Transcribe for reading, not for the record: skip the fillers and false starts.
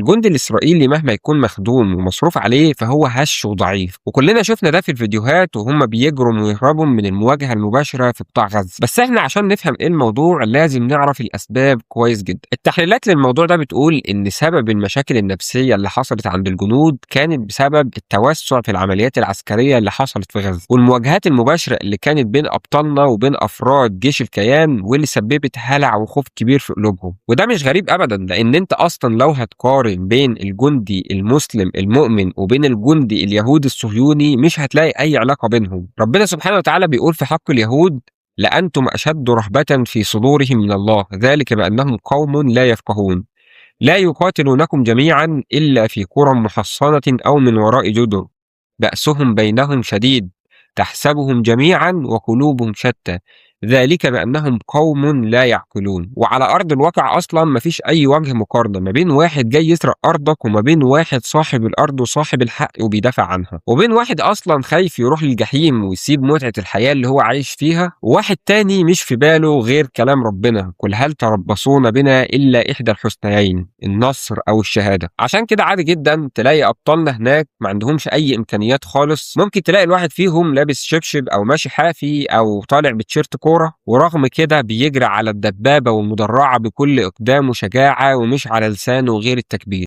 الجندي الإسرائيلي مهما يكون مخدوم ومصروف عليه فهو هش وضعيف، وكلنا شفنا ده في الفيديوهات وهم بيجروا ويهربوا من المواجهة المباشرة في قطاع غزة. بس احنا عشان نفهم ايه الموضوع لازم نعرف الأسباب كويس جدا. التحليلات للموضوع ده بتقول إن سبب المشاكل النفسية اللي حصلت عند الجنود كانت بسبب التوسع في العمليات العسكرية اللي حصلت في غزة، والمواجهات المباشرة اللي كانت بين أبطالنا وبين أفراد جيش الكيان، واللي سببت هلع وخوف كبير في قلوبهم. وده مش غريب أبدا، لأن أنت أصلا لو هتقارن بين الجندي المسلم المؤمن وبين الجندي اليهودي الصهيوني مش هتلاقي أي علاقة بينهم. ربنا سبحانه وتعالى بيقول في حق اليهود: لأنتم أشد رهبة في صدورهم من الله ذلك بأنهم قوم لا يفقهون، لا يقاتلونكم جميعا إلا في قرى محصنة أو من وراء جدر، بأسهم بينهم شديد، تحسبهم جميعا وقلوبهم شتى، ذلك بأنهم قوم لا يعقلون. وعلى أرض الواقع أصلا مفيش أي وجه مقارنة ما بين واحد جاي يسرق أرضك، وما بين واحد صاحب الأرض وصاحب الحق وبيدافع عنها، وبين واحد أصلا خايف يروح للجحيم ويسيب متعة الحياة اللي هو عايش فيها، وواحد تاني مش في باله غير كلام ربنا: قل هل تربصون بنا إلا إحدى الحسنيين، النصر أو الشهادة. عشان كده عادي جدا تلاقي أبطالنا هناك ما عندهمش أي إمكانيات خالص، ممكن تلاقي الواحد فيهم لابس شبشب أو ماشي حافي أو طالع بتيشيرت كورة، ورغم كده بيجري على الدبابة والمدرعة بكل إقدام وشجاعة، ومش على لسانه غير التكبير.